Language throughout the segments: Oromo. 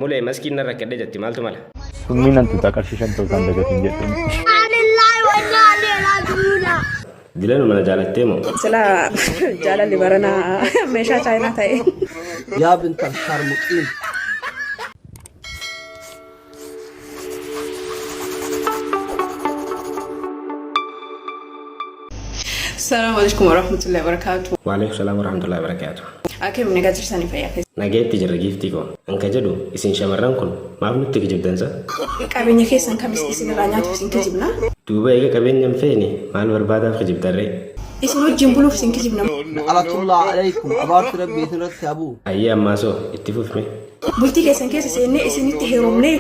Mulee maskiin nan rakkadhe jetti maaltu mala? Summiin hantuutaa qarshii 5 ta'uu isaan dagatiin jedheen. Dilanuma na jaalattee moo? Silaa jaalalli baranaa meeshaa chaayinaa ta'e. Yaa bintal shaarmuxiin. Salaamu alaikum warahmatullahi wabarakatuh. Waalaikum salaam warahmatullahi wabarakaatu. Akkam nagaa jirtanii fayyaa keessa. Nageetti jirra giiftii koo. An ka jedhu isin shamarran kun maaf nutti kijibdan sa? Qabeenya keessan kamis isin irraa nyaatuuf isin kijibna. Duuba eega qabeenya hin feene maal barbaadaaf kijibdan ree? Isin wajjin buluuf isin kijibna. Na'alatullaah aleykum abaarsi rabbii isinirratti haa bu'u. Hayyee ammaasoo itti fufi mee. Bultii keessan keessa seennee isinitti heerumnee.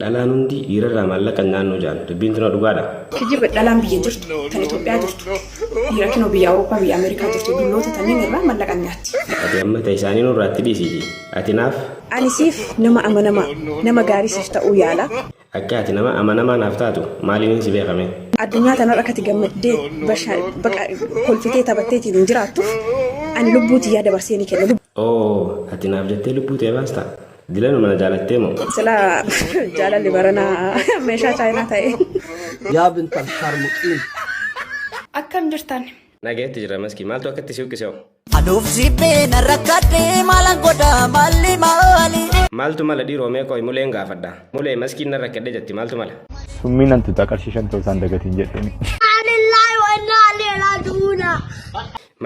Dhalaan hundi dhiirarraa maallaqa hin nyaannu ja'an dubbiin tuna dhugaadha? Kijiba dhalaan biyya jirtu tan Itoophiyaa jirtu dhiira kinoo biyya Awurooppaa biyya Ameerikaa jirtu dulloota tanniin irraa mallaqa nyaatti. Ati amma ta isaanii nurraa itti dhiisiiti ati naaf. Ani siif nama amanamaa nama gaarii siif ta'uu yaala. Akka ati nama amanamaa naaf taatu maaliinin si beeka mee? Addunyaa tanarra akka ati gammaddee basha baqa kolfitee taphatteetiin hin jiraattuuf ani lubbuu tiyyaa dabarsee ni kenna. Oo ati naaf jettee lubbuu tee baastaa? Dilanuma na jaalattee moo? Silaa jaalalli baranaa meeshaa chaayinaa ta'e. Yaa bintal shaarmuxiin. Akkam jirtan? Nagayatti jirra Maskii. Maaltu akkatti si huqqise hoo? Anuuf jibbee nan rakkadhe maalan godha maalli maali. Maaltu mala dhiiroo mee qoy muleen gaafadha. Mulee maskiin nan rakkadhe jetti maaltu mala? Summiin hantuutaa qarshii 5 ta'uu isaan dagatiin jedheen.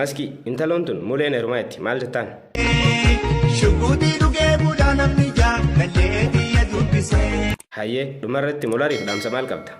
Maskii intaloon tun muleen heerumaa jetti maal jettaan? Shuguxii dhugee bulaa namni jaalallee tiyya dubbisee. Hayyee dhumarratti mulariif dhaamsa maal qabda?